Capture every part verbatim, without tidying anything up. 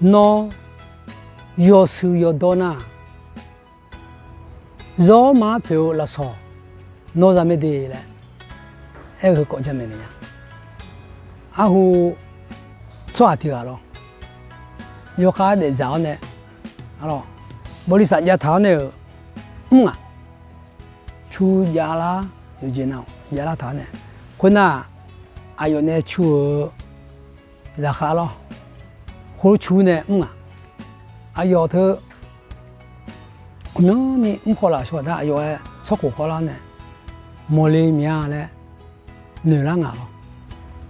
Nawr yawshuif yawdawr nar-aq, zawr ma-anr poeq-eu lafsawq nawr za mae de laer aer-eu heukawv jamaeq naeq nya. Arhu tsawrhaq tiq ghaq lawr, yawkhav daefdzaq-awr nae, bawlisaf jav taq-awr nae-euq mr ngaq, cu javlar, yawqjeq nav javlar taq-awr nae, khoernar-aq, aqyawf nae cu-euq zaqkhav lawr, khoerlof cu nae mr ngaq, aqyawf teu ghawqmyanrni mr khawf laf shawq dar aqyawf-aer tsawrkhof khawvlar nae mawrle mya laer noeqlar ngaq lawr.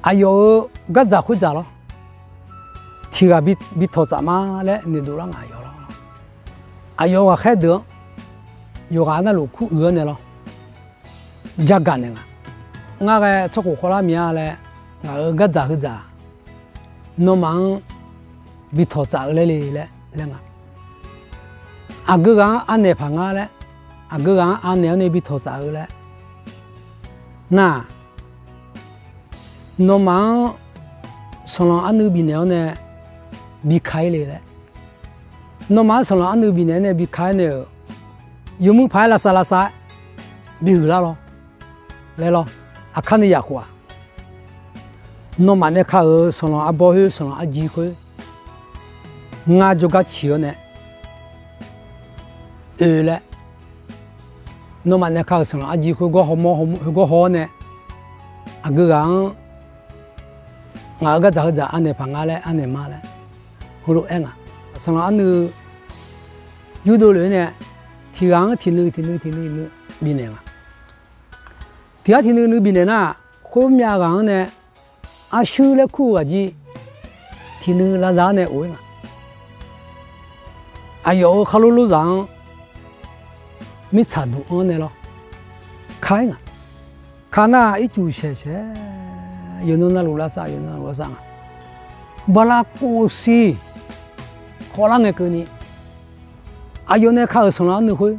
Aqyawf-euq gardzaq khoerdzaq lawr, tiq ghaq bi tawqtsaf ma laer noeqdov lar ngaq yawf lawr. Aqyawf-euq ghaqkhaer deuq-anr yawqghaq navluf kuruiq-awr nae lawr, jagaq naeq ngaq. Ngar ghae tsawrkhof khawvlar mya laer ngaq-euq gardzaq heudzaq nawmaf-anr bi tawqtsaf-eu laer le laer laer nga. Aqgeu ghaq-anr anaeq paq ngar laer, aqgeu ghaq-anr anaeq-awr nae bi tawqtsaf-eu laer nar-aq, nawmaf-anr sanqlanq arnuiv bifnaeq-awr nae bi ka-ir le laer, nawmaf-anr sanqlanq arnuiv bifnaeq-awr nae bi ka-aer nae-euq yawmuiq paq-aer lavsav lavsav-aer bihuiq lar lawr laer lawr. Aqkar ni yaqkhof-aq, nawmaf nae ka-euq sanqlanq arbawr khoer sanqlanq arjir khoer ngar jawrgar ciq-awr nae oe laer, nawmaf nae ka-euq sanqlanq arjir khoer gawr hawmawr hawmawr gawr haw-awr nae, aqgeu ghaq-anr ngaq-euq gardzaq heudzaq anaeq paq ngar laer anaeq ma laer heulof-aer ngaq. Sanqlanq arnuiv yurdov lef-aer nae tiq ghaq-anr tiq nuiv tiq nuiv tiq nuiv nuiv bifnaeq ngaq. Tiq ghaq tiq nuiv nuiv bifnaeq nar-aq, khoermyav ghaq-anr nae arshuir laer kur-eu ghaq jir tiq nuiv lavza-awr nae of-ir ngaq. Aqyawf-euq kharlof lorzaq-anr mirtsaq duq-anr nae lawr ka-ir ngaq. Ka nar-aq ircuf shaeq shaeq-aer yawqnan navluf lavsav yawqnan navluf lavsav ngaq. Bala kov siq khawvlar ngae keuvni aqyawf nae ka-euq sanqlanq arnuiv khoer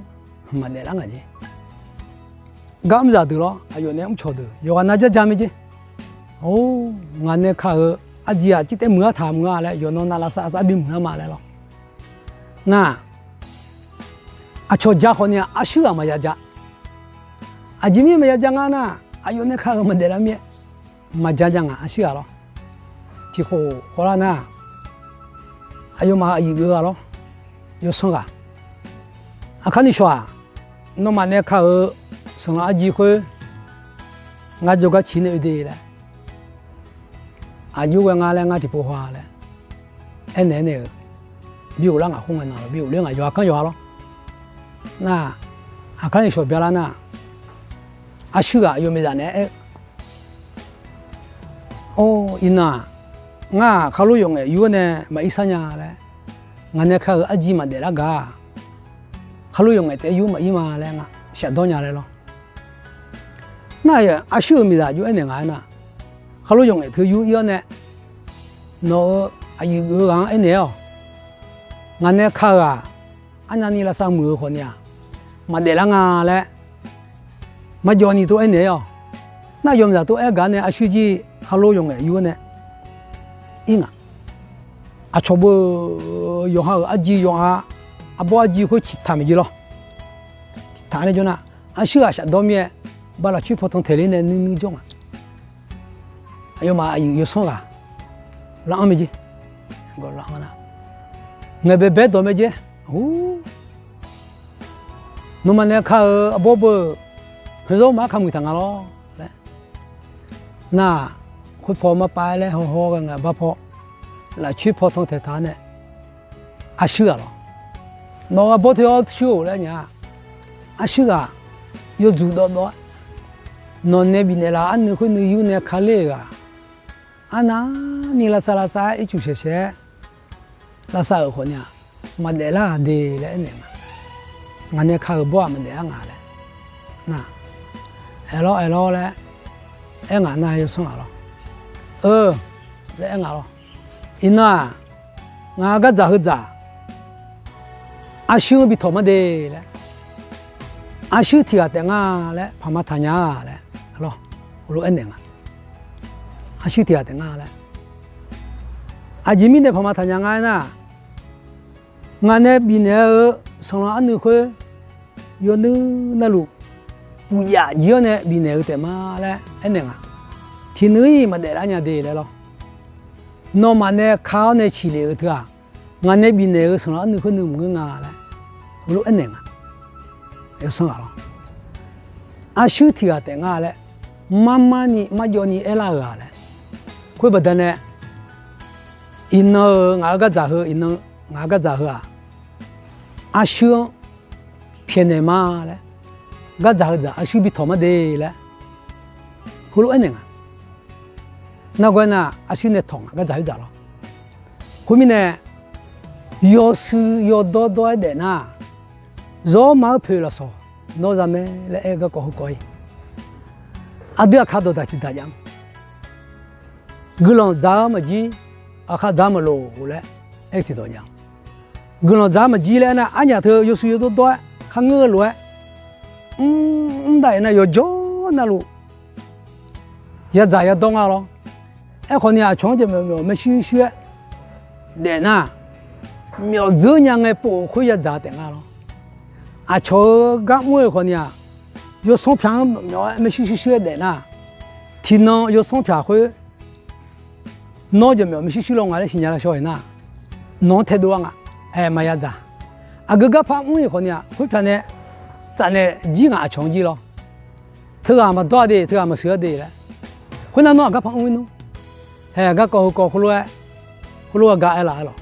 maqdaef lar ngaq jeq. Gar mrzaq deuq lawr aqyawf nae mrcawq deuq yawqghaq nav jarja mae jeq. Or, ngaq nae ka-euq arjir-aq cir taef muiq-ar taq muiq-a laer yawqnan nav lavsav lavsav bimuiq lar ma laer lawr. Nar-aq, aqcawq ja khawf ni-aq arshuir ghaq maqya ja. Aqjeq mirnae maqya ja nga nar-aq, aqyawf nae ka-euq maqdaef lar mir-aer maqja ja ngaq arshuir ghaq lawr. Tiqkhof khawvlar nar-aq, aqyawfmaf aqyuif geuf ghaq lawr, yawsanr ghaq. Aqkar ni shawq-aq, nawmaf nae ka-euq sanqlanq arjir khoer ngar jawrgar ciq nae oe de laer, aqjox ghae nga laer ngar tiqpov haw-a laer aernaeq-aer nae-euq, bi ghoflar ngaq khoer ngae na lawr, bi ghofler ngaq yawqha kanr yawqha lawr. Nar-aq, aqkar ni shawq byalar nar-aq, arshuir ghaq yawmiqzaq naeq-aer aer-eu, Or, iqnan-aq, ngar-aq kharlof yawf ngaef yur-awr nae maqir sar nya laer, ngaq nae ka-euq arjir maqdaef lar gaq-aq, kharlof yawf ngaef taef-aer yur maqir ma laer ngar shafdawr nya laer lawr. Nar-aq, arshuir-euq miqzaq jov-aer naeq ngaq-aer nar, kharlof yawf ngaef teu yur ir-awr nae, nawq-euq aqyuif geuf-eu ghaq-anr aernaeq-awq. Ngaq nae ka-euq-aq, arnavni lavsav muiq-eu khawf ni-aq, maqdaef lar nga laer, maqjawv ni tov aernaeq-awq. Nar yawmiqzaq tov aer gaq nae arshuir jir kharlof yawf ngaef yur-awr nae ir ngaq. Aqcawq beu yawqha-euq arjir yawqha, arbawr arjir khoer ciqtaq maeq jeq lawr. Ciqtaq nae jawr nar, arshuir ghaq shafdawr mir-aer, bala coer paw tan taeq ler nae nuinui jawr ngaq. Aqyawfmaf aqyuif yawsanr ghaq lar-anr mae jeq. Ngaeq baebae dawq mae jeq. Nawmaf nae ka-euq arbawr beu, heuzawr maf-anr ka muiq taq nga lawr laer. Nar-aq, khoer paw mar pav-aer laer hawhaw ghae ngae bar paw, lafcoer paw tan taeqtaq-awr nae, arshuir ghaq lawr. Nawq-euq arbawr teu-awr shuir-or laer nya-a. Arshuir ghaq yawdzuq dawvdawv-aer, nawq nae bifnaeq laf arnuiv khoer nuiv yur nae ka ler-euq ghaq, arnavni lavsav lavsav-aer ircuf shaeqshaeq-aer lavsav-euq khawf ni-aq, maqdaef lar-aq de laer aernaeq nga. Ngaq nae ka-euq bawr-aq maqdaef-ar ngaq laer. Nar, aerlawr aerlawr laer aer ngaq nar yawsanr ngaq lawr. Eu, laer aer ngaq lawr. Iqnan-aq, ngaq gardzaq heudzaq arshuir-anr bi tawq mar de laer, arshuir tiq ghaq taef nga laer paq ma taq nya laer, lawr, lof-aer naeq nga. Arshuir tiq ghaq taef nga laer, Aqjeq mirnae paqma taqnya nga aernar, ngaq nae bifnaeq-eu sanqlanq arnuiv khoer yawnuiv navluf uqjaf jir-awr nae bifnaeq-eu taef ma laer aernaeq nga. Tiqnuiv-ir maqdaef lar nya de laer lawr. Nawmaf nae ka-awr nae ciqlef-eu teu-aq, ngaq nae bifnaeq-eu sanqlanq arnuiv khoer nuiv maqngeur nga laer heulof aernaeq nga. Yawsanr ghaq lawr, arshuir tiq ghaq taef nga laer marmarni marjawvni aerlar-euq-a laer. Khoer baqdanae iqnan-euq ngaq-euq gardzaq heu, iqnan ngaq-euq gardzaq heu-aq, arshuir-anr pyaeqnaeq ma laer, gardzaq heu dzaq arshuir bi tawq ma de laer heulof aernaeq nga. Nargawr aernar, arshuir nae tawq nga gardzaq heu dzaq lawr. Khoermirnae, yawshuif yawdawr dawr-aer daefnar, zawr ma-eu poeq lafsawq nawr za mae laer aer-eu garkawv heukawv-ir. Aqdui aqkar dawqdaq tiqdaq jav-anr guiqlanq dzaq-eu maqjir, aqkar dzaq-eu maqloq laer aer-eu tiqdawq jav-anr, guiqlanq dzaq-eu maqjir laer aernar, arnyaf teu yawshuif yawdawr dawr-aer kharngeur-eu lof-aer mr mr dav-aer nar yawqjawr navluf yadzaq yadawr nga lawr. Aerkhawf ni aqcawq-anr jaqmyawf myawf maershuir shuir-aer daefnar, myawf dzeur nya ngae pov-euq khoer yadzaq taef nga lawr. Aqcawq-eu gar mr-eu khawf ni-aq, yawsanr pyaq-anr myawf-aer maershuir shuir shuir-aer daefnar, tiqnan yawsanr pyaq khoer nawr jaqmyawf maershuir shuir law nga laer siqnya lar shaw-iq nar, nawq-anr taedov-a nga. Aer maqya dzaq. Aqgeu garpar mr-iq khawf ni-aq, khoerpyaq nae tsafnaeq jir ngaq aqcawq-anr jir lawr. Teughaq maqdawr-a de, teughaq maqsheuq-a de laer. Khoernar nawr aqgarpar mr-ir nmr. Hae, garkawv heukawv khoerlof-aer, khoerlof-aer gar aerlaf-aer lawq.